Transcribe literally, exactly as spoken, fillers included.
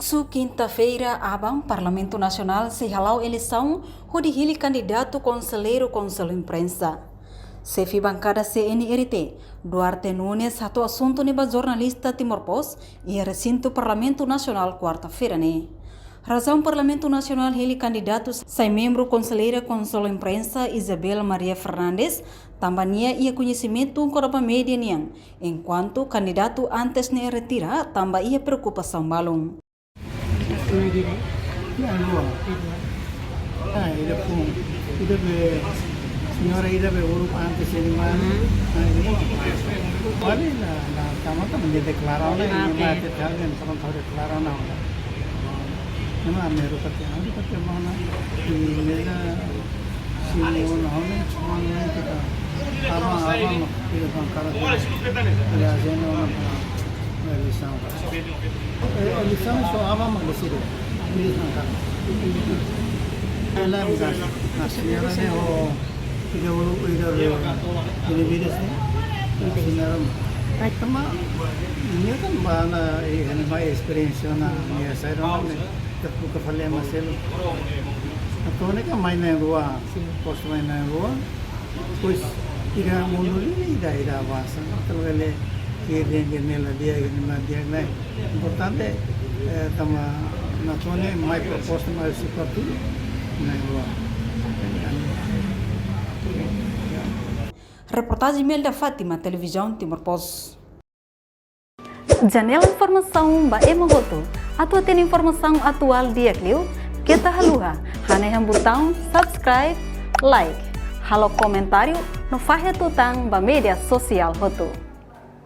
Su kinta-feira aban, Parlamentu Nasionál sei hala'o eleisaun hodi hili kandidatu konselleiru Konsellu Imprensa. Xefe bankada C N R T, Duarte Nunes, hato'o asuntu ne'e ba jornalista Timor Post iha resintu Parlamentu Nasionál kuarta-feira ne'e. Razaun Parlamentu Nasionál hili kandidatu sai membru konselleira Konsellu Imprensa, Isabel Maria Fernandes, tanba nia iha koñesimentu kona-ba média nian, enkuantu kandidatu antes ne'e retira tanba iha preokupasaun balun. Ah, ida pun, ida be, señora ida be uruk antes ini mah. Ah, ini. Vale, la, la, tama tama dia deklara ona, ini mah, oke, te tahu kan, tama tahu deklara ona. Ini mah, ami rupa te, ami rupa te mana, ini meza, si mau na, ini cuma ini kita, apa, apa, ida pun karat, ida ajenda ona, eleisaun. Eh, eleisaun só aban mak deside. Eleisaun kan. Ela mudansa. Na señora ne'e ho, ida ulu, ida be, ini bidas ne'e. Na señora ne'e. Tanba, nia kan ba na, eh, nia mai esperiénsia na, nia sai rona ne'e. Terbuka fali ema seluk. Entaun ne'e kan mai na'in-rua. Sin. Postu mai na'in-rua. Pois, ida mundu ne'e ida, ida avansa. Entaun bele, ida, ida ne'e la di'ak, ida ne'e la di'ak, ne'e. Importante, eh, tanba na tone mai proposta mai husi partidu, na'in-rua. Reportajen Imelda Fátima, Televizaun Timor Post. Janela informasaun ba ema hotu. Atu hatene informasaun atuál di'ak liu, keta haluha hanehan butaun subscribe, like, halo komentáriu no fahe tutan ba média sosiál hotu.